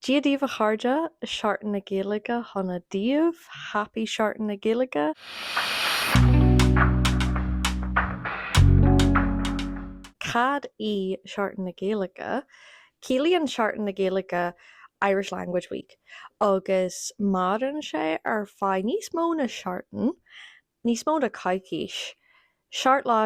Dia daoibh a chairde, Seachtain na Gaeilge shona daoibh, Happy Seachtain na Gaeilge! Cad í Seachtain na Gaeilge? Ciallaíonn Seachtain na Gaeilge Irish Language Week agus maireann sé ar feadh níos mó na seachtain, níos mó na coicís, 17 lá,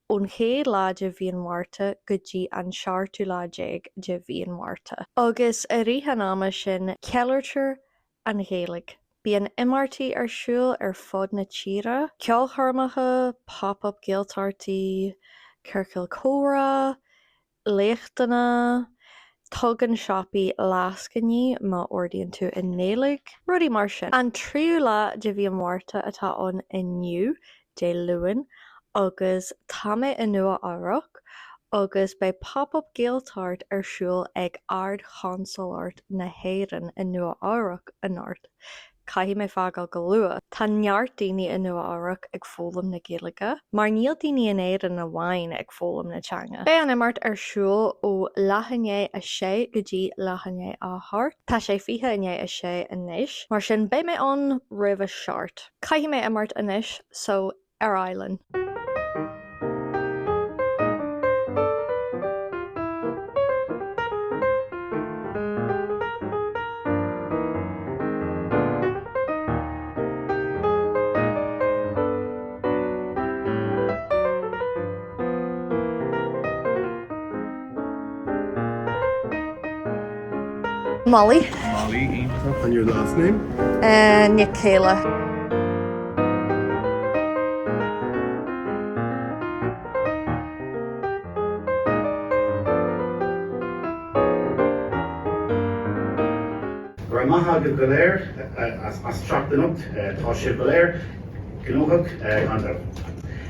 ón chéad lá de mhí an Mhárta go dtí an seachtú lá déag de mhí an Mhárta. Agus i rith an ama sin, ceiliúrtar an Ghaeilge. Bíonn imeachtaí ar siúl ar fud na tíre, ceolchoirmeacha, pop-up Gaeltachtaí, ciorcail comhrá, léachtanna, tugann siopaí lascainí má ordaíonn tú i nGaeilge, rudaí mar sin. An tríú lá de mhí an Mhárta atá ann inniu, Dé Luain, agus tá mé i Nua Eabhrac agus beidh Pop Up Gaeltacht ar siúl ag Ard-Chonsalacht na hÉireann i Nua Eabhrac anocht. Caithfidh mé fágáil go luath. Tá neart daoine i Nua Eabhrac ag foghlaim na Gaeilge, mar níl daoine in Éirinn amháin ag foghlaim na teanga. Beidh an imeacht ar siúl ó leath i ndiaidh a sé go dtí leath i ndiaidh a hocht. Tá sé 20 i ndiaidh a sé anois, mar sin beidh mé ann roimh a seacht. Caithfidh mé imeacht anois, so ar aghaidh linn. Molly. Molly, iontach. And your last name? Nic Céile. Go raibh maith agaibh go léir as teacht anocht. Tá sibh go léir gnóthach gan dabht.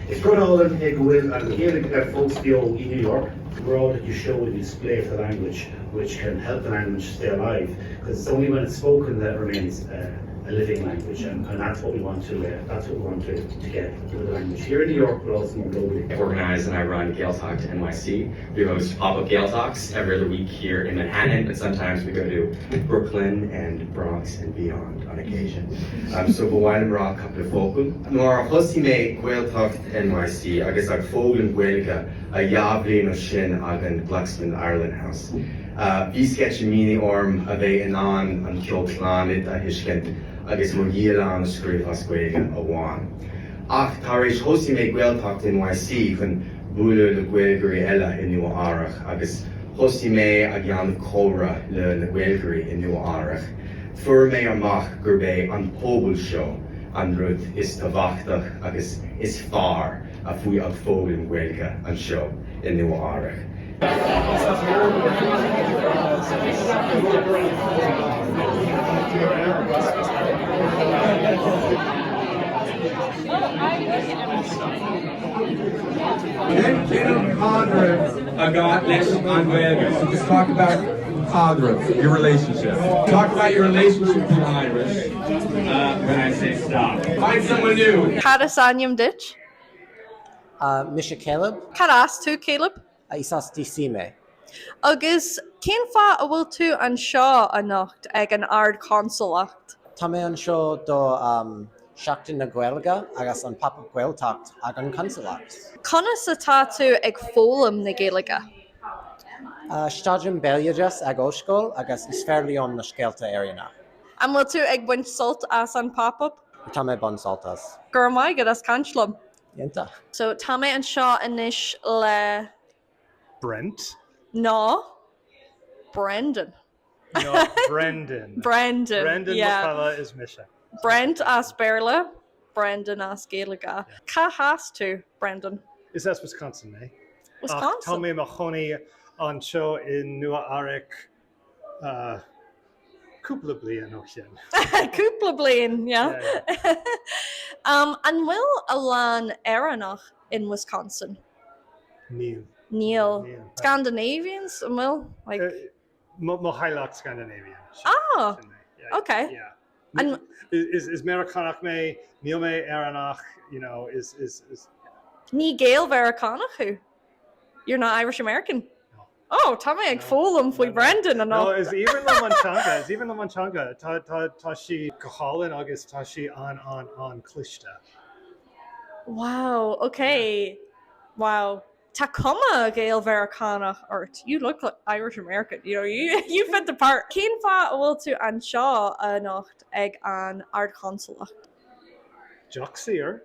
Is rud álainn é go bhfuil an Ghaeilge fós beo i New York. The grá that you show in display of the language which can help the language stay alive because it's only when it's spoken that it remains a living language and, and that's what we want to uh, that's what we want to, to get with the language here in New York but also more globally. I organize and I run Gaeltacht NYC. We host pop-up Gaeltachts every other week here in Manhattan, but sometimes we go to Brooklyn and Bronx and beyond on occasion. Um, so ba mhaith liom rá cúpla focal. Nuair a thosaigh mé Gaeltacht NYC agus ag foghlaim Gaeilge a dhá bhliain ó sin ag an Glucksman Ireland House. Bhí sceitimíní orm a bheith in ann an ceol Clannad a thuiscint agus mo dhialann a scríobh as Gaeilge amháin. Ach tar éis thosaigh mé Gaeltacht NYC chun bualadh le Gaeilgeoirí eile i Nua Eabhrac agus thosaigh mé ag dhéanamh comhrá le na Gaeilgeoirí i Nua Eabhrac. Fuair mé amach gurb é an pobal seo an rud is tábhachtach agus is fearr a faoi ag foghlaim Gaeilge anseo i Nua Eabhrac. Cén cineál caidrimh agat leis an Ghaeilge? So just talk about caidreamh, your relationship. Talk about your relationship to Irish when I say stop. Find someone new. Cad is ainm duit? Mise Caleb. Cad as tú, Caleb? Is as DC mé. Agus cén fáth a bhfuil tú anseo anocht ag an Ard-Chonsalacht? Tá mé anseo do Seachtain na Gaeilge agus an Pop-Up Gaeltacht ag an Consalacht. Conas atá tú ag foghlaim na Gaeilge? Staidéaraim béaloideas ag ollscoil agus is fearr liom na scéalta Éireannach. An bhfuil tú ag baint sult as an Pop-Up? Tá mé ag baint sult as. Go raibh maith agat as caint liom. Iontach. So tá mé anseo anois le. Brent. No. Brendan. No, Brendan. Brendan. Brendan yeah. McCullough is mise. Brent as Béarla, Brendan as Gaeilge. Cá has tú, Brendan? Is as Wisconsin mé. Wisconsin. Ach tá mé i mo chónaí anseo i Nua Eabhrac uh, cúpla bliain ó shin. Cúpla bliain, yeah. Yeah, um, an bhfuil a lán Éireannach in Wisconsin? Níl. Níl. Níl. Scandinavians, an bhfuil? Like... Uh, mo mo theaghlach Scandinavian. Sin- Ah, sin mé. Yeah, okay. Yeah. An- Is, is Meiriceánach mé, níl mé Éireannach, you know, is, is, is Ní Gael-Mheiriceánach thú? You're not Irish American? No. Oh, tá mé ag foghlaim faoi Brendan No, anocht. is aoibhinn liom an teanga, is aoibhinn liom an teanga. Tá, tá, tá sí go hálainn agus tá sí an, an, an cliste. Wow, ok. Wow. Tá cuma Gael-Mheiriceánach ort. You look like Irish American, you know, you, you fit the part. Cén fáth a bhfuil tú anseo anocht ag an Ard-Chonsalacht? Deoch saor.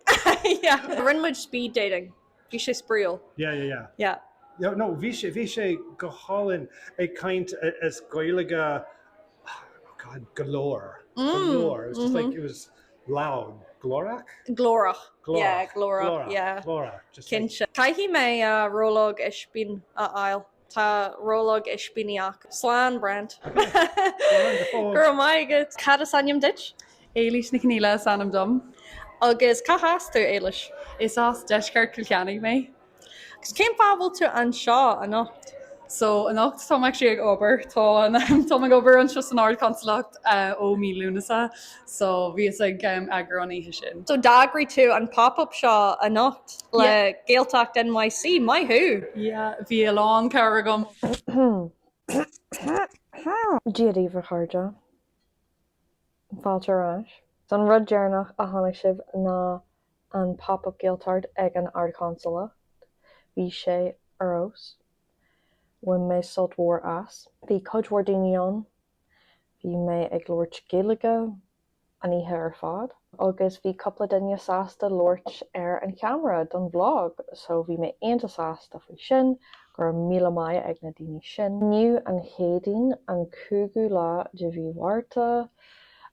Yeah. Rinne muid speed dating. Bhí sé spraíúil. Yeah, yeah, yeah. Yeah. Yeah, no, bhí sé, bhí sé go hálainn ag caint as Gaeilge, oh God, go leor. Go leor. It was just like, it was loud. Glórach? Glórach. Yeah, glórach, yeah. Glórach. Just like, Cinnte. Caithfidh mé rollóg ispín a fháil. Tá rollóg ispíní acu. Slán, Brent. Slán go fóill. Go raibh maith agat. Cad is ainm duit? Éilís Nic Conghaile is ainm dom. Agus cá has tú, Éilís? Is as deisceart Chill Chainnigh mé. Agus cén fáth a bhfuil tú anseo anocht? So anocht tá mé actually ag obair. Tá táim ag obair anseo san Ard-Chonsalacht ó mí Lúnasa so bhíos ag eagrú an oíche sin. So d'eagraigh tú an pop-up seo anocht le Gaeltacht NYC, maith thú! Yeah, bhí a lán cabhair agam. Dia daoibh a chairde. Fáilte ar ais. An rud deireanach a chonaic sibh ná an Pop Up Gaeltacht ag an Ard-Chonsalacht. Bhí sé ar fheabhas. Bhain mé sult mhór as. Bhí cuid mhór daoine ann. Bhí mé ag labhairt Gaeilge an oíche ar fad agus bhí cúpla duine sásta labhairt ar an cheamara don vlog so bhí mé iontach sásta faoi sin. Go raibh míle maith ag na daoine sin. Inniu an Chéadaoin, an cúigiú lá de mhí Mhárta,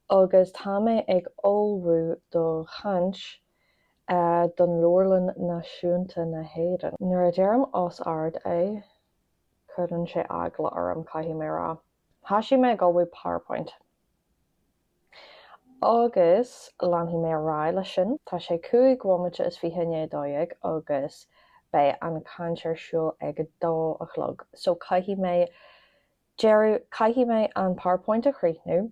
agus tá mé ag ullmhú do chaint don Leabharlann Náisiúnta na hÉireann. Nuair a deirim os ard é, cuireann sé eagla orm, caithfidh mé a rá. Thoisigh mé ag ullmhú PowerPoint. Agus leanfaidh mé ar aghaidh leis sin. Tá sé 25 bhomaite i ndiaidh 12 agus beidh an chaint ar siúl ag a dó a chlog. So caithfidh mé deireadh, caithfidh mé an PowerPoint a chríochnú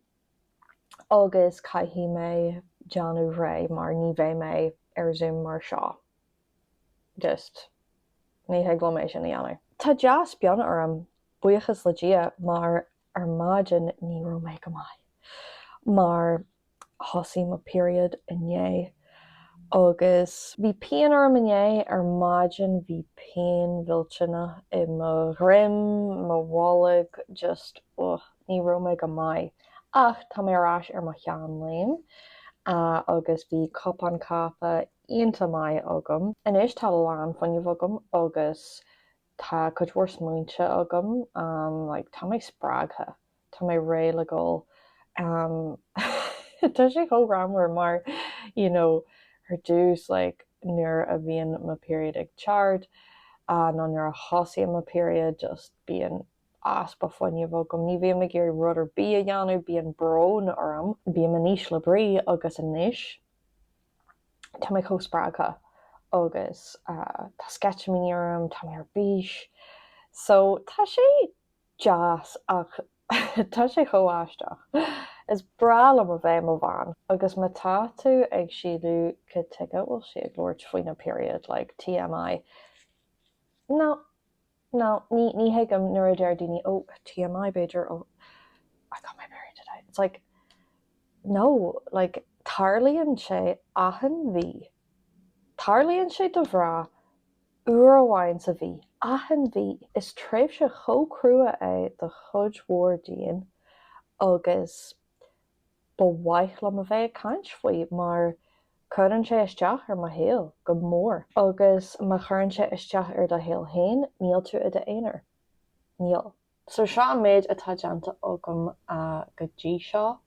agus caithfidh mé déanamh réidh mar ní bheidh mé ar Zoom mar seo. Just, ní thig liom é sin a dhéanamh. Tá dea-spion orm, buíochas le Dia, mar ar maidin ní raibh mé go maith mar thosaigh mo period inné agus bhí pian orm inné ar maidin bhí pian mhillteanach i mo dhroim, mo bholg, just ugh ní raibh mé go maith ach tá mé ar ais ar mo sheanléim agus bhí cupán caife iontach maith agam. Anois tá a lán fuinnimh agam agus Tá cuid mhór smaointe agam, like tá mé spreagtha, tá mé réidh le goil. Tá sé chomh greannmhar mar you know ar dtús like nuair a bhíonn mo period ag teacht nó nuair a thosaíonn mo period just bíonn easpa fuinnimh agam, ní bhím ag iarraidh rud ar bith a dhéanamh, bíonn brón orm, bím in ísle brí agus anois Tá mé chomh spreagtha agus tá sceitimíní orm, tá mé ar bís. So tá sé deas ach tá sé chomh aisteach. Is breá liom a bheith i mo bhean. Agus má tá tú ag síleadh cad tuige a bhfuil sí ag labhairt faoina period, like TMI, no, No, ní, ní thuigim nuair a deir daoine, oh, TMI b'fhéidir, oh, I got my period today. It's like, no, like, tarlaíonn sé achan mhí. Tarlaíonn sé do mhná uair amháin sa mhí, achan mhí. Is tréimhse chomh crua é do chuid mhór dínn agus Ba mhaith liom a bheith ag caint faoi mar cuireann sé isteach ar mo shaol go mór. Agus má chuireann sé isteach ar do shaol féin, níl tú i d'aonar. Níl. So seo an méid atá déanta agam go dtí seo.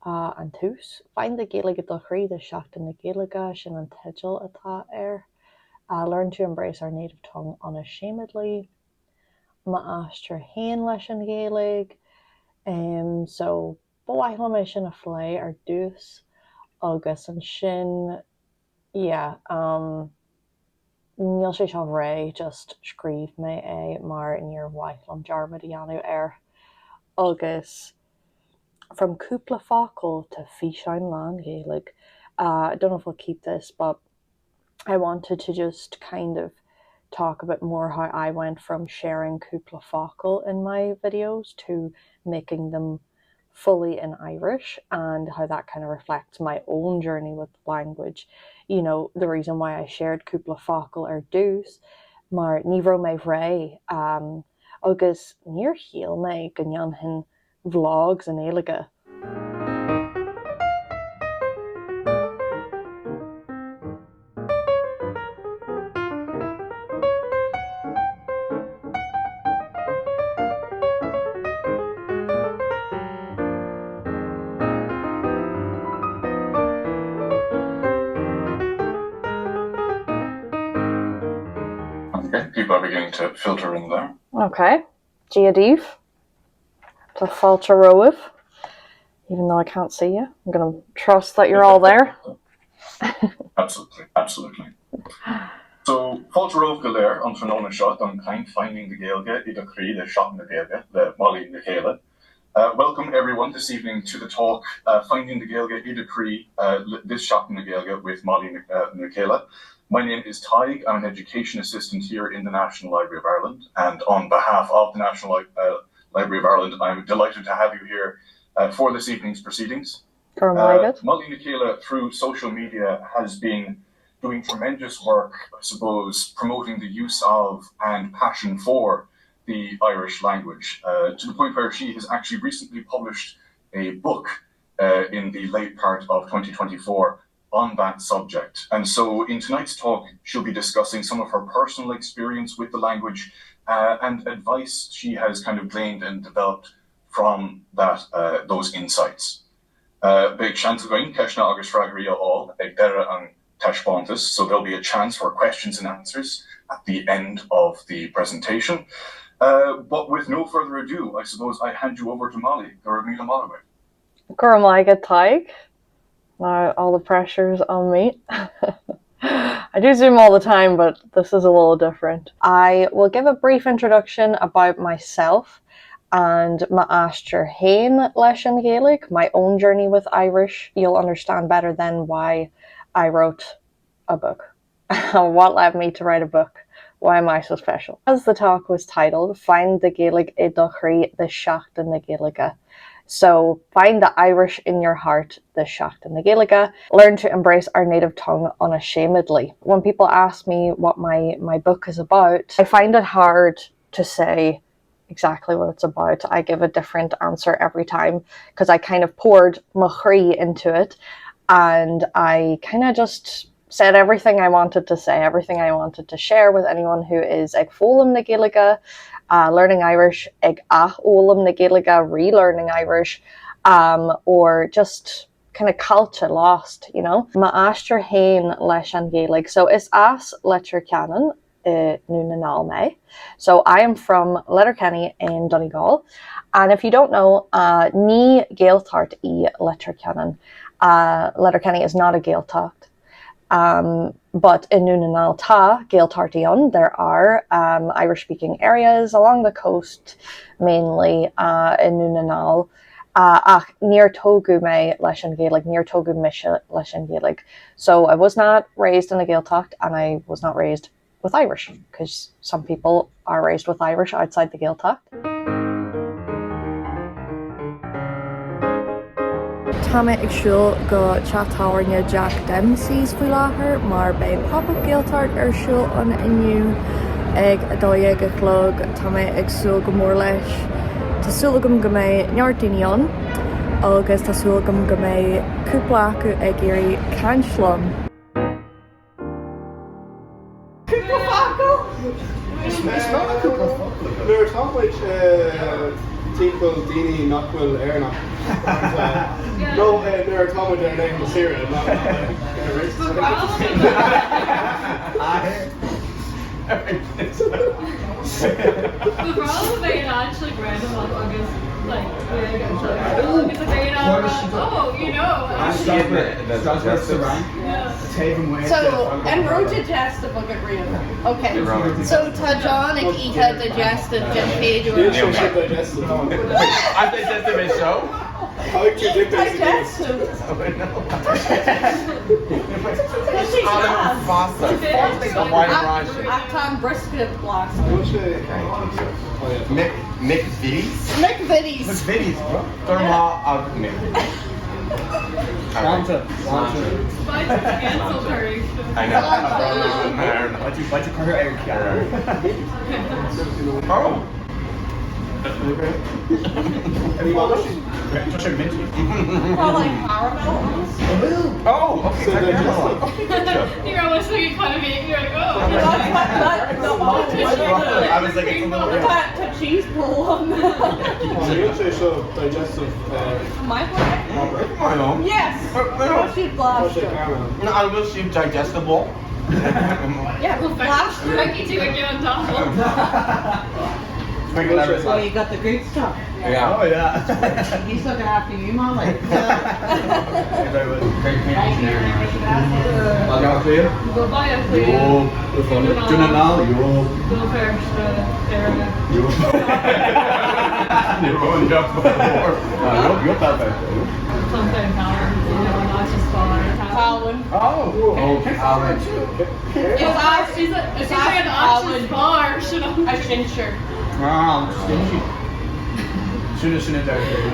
An tús. Find the Gaeilge i do chroí do Seachtain na Gaeilge, sin an teideal atá air. Learn to embrace our native tongue unashamedly. M'aistear féin leis an Ghaeilge. So Ba mhaith liom é sin a phlé ar dtús agus ansin yeah um níl sé seo réidh just scríobh mé é mar níor mhaith liom dearmad a dhéanamh air agus from cúpla focal to físeáin lán Ghaeilge uh I don't know if I'll keep this but I wanted to just kind of. talk a bit more how I went from sharing cúpla focal in my videos to making them fully in Irish and how that kind of reflects my own journey with language. You know, the reason why I shared cúpla focal ar dtús mar ní raibh mé réidh um, agus níor shíl mé go ndéanfainn vlogs i nGaeilge. Okay, people are beginning to filter in there. Okay. Dia daoibh. Tá fáilte romhaibh. Even though I can't see you, I'm gonna trust that you're all there. Absolutely, absolutely. So, fáilte romhaibh go léir an tráthnóna seo don chaint Finding the Gaeilge i do Chroí le Seachtain na Gaeilge le Molly Nic Céile. Uh, welcome everyone this evening to the talk uh, Finding the Gaeilge i do Chroí uh, this Seachtain na Gaeilge with Molly uh, Nic Céile. My name is Tadhg. I'm an education assistant here in the National Library of Ireland and on behalf of the National Li uh, Library of Ireland I'm delighted to have you here uh, for this evening's proceedings. Uh, Molly Nic Céile through social media has been doing tremendous work, I suppose, promoting the use of and passion for the Irish language, uh, to the point where she has actually recently published a book uh, in the late part of 2024 on that subject. And so in tonight's talk, she'll be discussing some of her personal experience with the language uh, and advice she has kind of gleaned and developed from that uh, those insights. Uh, Beidh seans againn ceisteanna agus freagraí a fháil ag deireadh an taispeántais, so there'll be a chance for questions and answers at the end of the presentation. Uh, but with no further ado, I suppose I hand you over to Molly. Go raibh míle maith agat. Go raibh maith agat, Tadhg. Now all the pressure's on me. I do Zoom all the time, but this is a little different. I will give a brief introduction about myself and m'aistear féin leis an Ghaeilge, my own journey with Irish. You'll understand better then why I wrote a book. What led me to write a book? Why am I so special? As the talk was titled, Find the Gaeilge i do Chroí this Seachtain na Gaeilge. So find the Irish in your heart this Seachtain na Gaeilge. Learn to embrace our native tongue unashamedly. When people ask me what my, my book is about, I find it hard to say exactly what it's about. I give a different answer every time because I kind of poured mo chroí into it and I kind of just said everything I wanted to say, everything I wanted to share with anyone who is ag foghlaim na Gaeilge, uh, learning Irish, ag athfhoghlaim na Gaeilge, relearning Irish, um, or just kind of caillte, lost, you know. M'aistear féin leis an Ghaeilge. So is as Leitir Ceanainn i nDún na nGall mé. So I am from Letterkenny in Donegal. And if you don't know, uh, ní Gaeltacht í Leitir Ceanainn. Uh, Letterkenny is not a Gaeltacht. Um, but in Dún na nGall tá Gaeltachtaí ann, there are um, Irish-speaking areas along the coast, mainly uh, in Dún na nGall. Uh, ach níor tógadh mé leis an Ghaeilge, níor tógadh mise leis an Ghaeilge. So I was not raised in a Gaeltacht and I was not raised with Irish, because some people are raised with Irish outside the Gaeltacht. Tá mé ag siúl go teach tábhairne Jack Dempsey's faoi láthair mar beidh Pop-Up Gaeltacht ar siúl ann inniu ag 12 a chlog. Tá mé ag súil go mór leis. Tá súil agam go mbeidh neart daoine ann agus tá súil agam go mbeidh cúpla acu ag iarraidh caint liom. Cúpla focal! Is maith liom cúpla focal. Nuair atá muid timpeall daoine nach bhfuil Éireannach nó nuair atá muid ar laethanta saoire Ba bhreá liom a bheith in áit like random agus like Gaeilge anseo agus a bheith in ann oh you know So, an raibh digestive agat riamh? Ok. So tá John ag ithe digestive den chéad uair. Níl sé digestive. An digestive é seo? Caithfidh tú dip é sa Guinness. Ach tá an brisket blasta. Mic McVitie's? McVitie's. McVitie's, bro. Go raibh maith agat Mick. Sláinte. I know. Why'd you call her Eric Oh! Tá like caramel Oh, okay. So digestive. You're almost like a kind of you're like, oh. I was like, it's a little Tá tá cheese pull on Níl sé seo digestive. My I Yes! Tá siad blasta. No, I will see digestible. Yeah, blasta. Like you do again on top. Oh, you got the good stuff. Yeah. Oh, yeah. He's looking after you, Molly. Go buy a clear. Junanal, yo. Go first, Erica. You're perfect. Something power, you know, not just fire. Colin. Oh, okay. Is as She's a, she's like an oxen bar, should I? A ginger. Ah, I'm stingy. Sooner, sooner,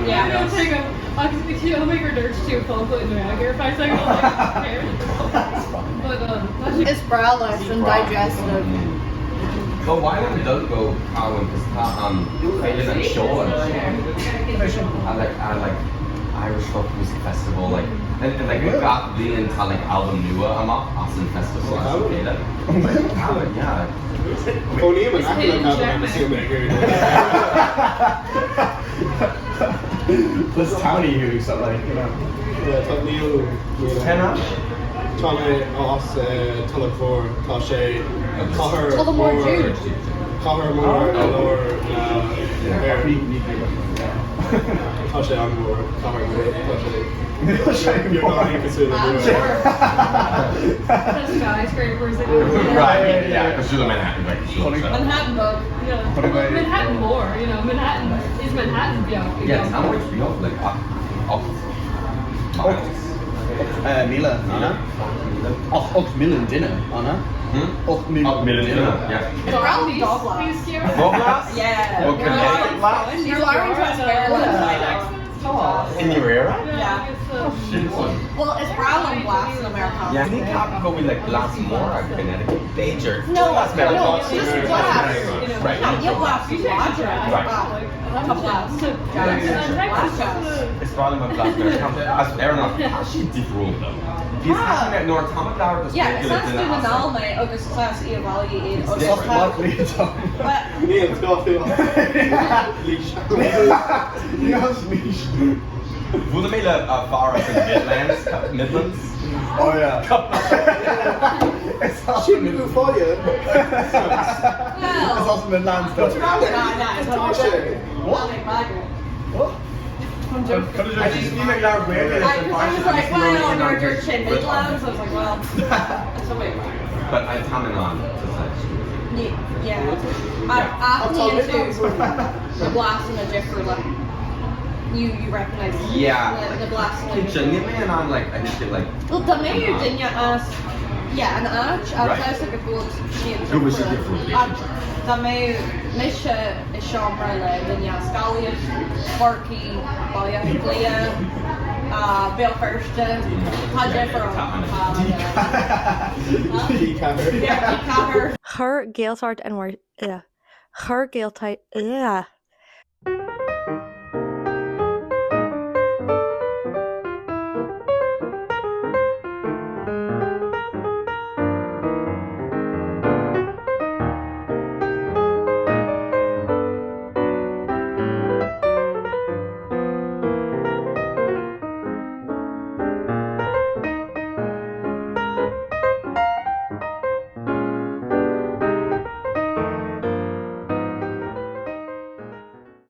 Yeah. I'm gonna take a, I'll make her dirt too, phone put in the here if I say But um, It's browless and digestive. But why don't those go Colin? Because Féile an Seol I like I like Irish folk music festival like and, and like gach bliain tá like album nua amach as an festival as an Féile. Colin, yeah. Cónaím in aice le Cavan agus mé ag This townie who something like, you know. Yeah, tá níl Tenna? Tá mé as Tulach Mhór tá sé cathair Tullamore Dew. Cathair mór i lár na Tá sé an-mhór cathair mór tá sé beagáinín cosúil le the skyscrapers. Right, yeah, because you're the Manhattan, like, Manhattan bug. Yeah. Well, Manhattan more, you know, Manhattan is Manhattan, yeah. Yeah, tá muid beag like up up miles. Mila. Anna? Och, och millen dinner, Anna. Och millen millen dinner, yeah. Brown Doblas. Doblas? Yeah. Or Connecticut blast? You're learning to spare In your era? Yeah. Shit. Well, it's brown blast in America. Yeah, ní ceapaim go bhfuil like blas mór ag Connecticut. B'fhéidir. No, Blas no, Meiriceá. just blast. Right. Yeah, you blast Right. Tá blast. Is breá liom an blas Meiriceánach. As Éireannach, tá siad difriúil though. Bhí nuair atá mé ag labhairt Yeah, is as Dún na nGall mé agus is as Uíbh Fhailí iad agus tá- Níl Leash. Bhuail mé le fear as an Midlands, Midlands. Oh yeah. Sin go fáile. It's also Midlands though. Tá sé. What? What? I'm joking. I just bhí mé ag labhairt Gaeilge I, 'cause I was like, well, you're dirt shit Midlands. I was like, well, that's a way. But I tá mé on to such. Yeah. Aithníonn tú na blasanna difriúla. You you recognize Yeah. the, the blasanna. Cinnte, níl mé in ann like I just get like Well, dá mbeadh duine as yeah, an áit Right. agus go bhfuil siad Go bhfuil siad difriúil, Ach dá mbeadh mise i seomra le duine as Gaillimh, Corcaigh, Baile Átha Cliath, Béal Feirste, tá difear ann. Yeah, Cathair. Chuir Gaeltacht NY Chuir Gaeltacht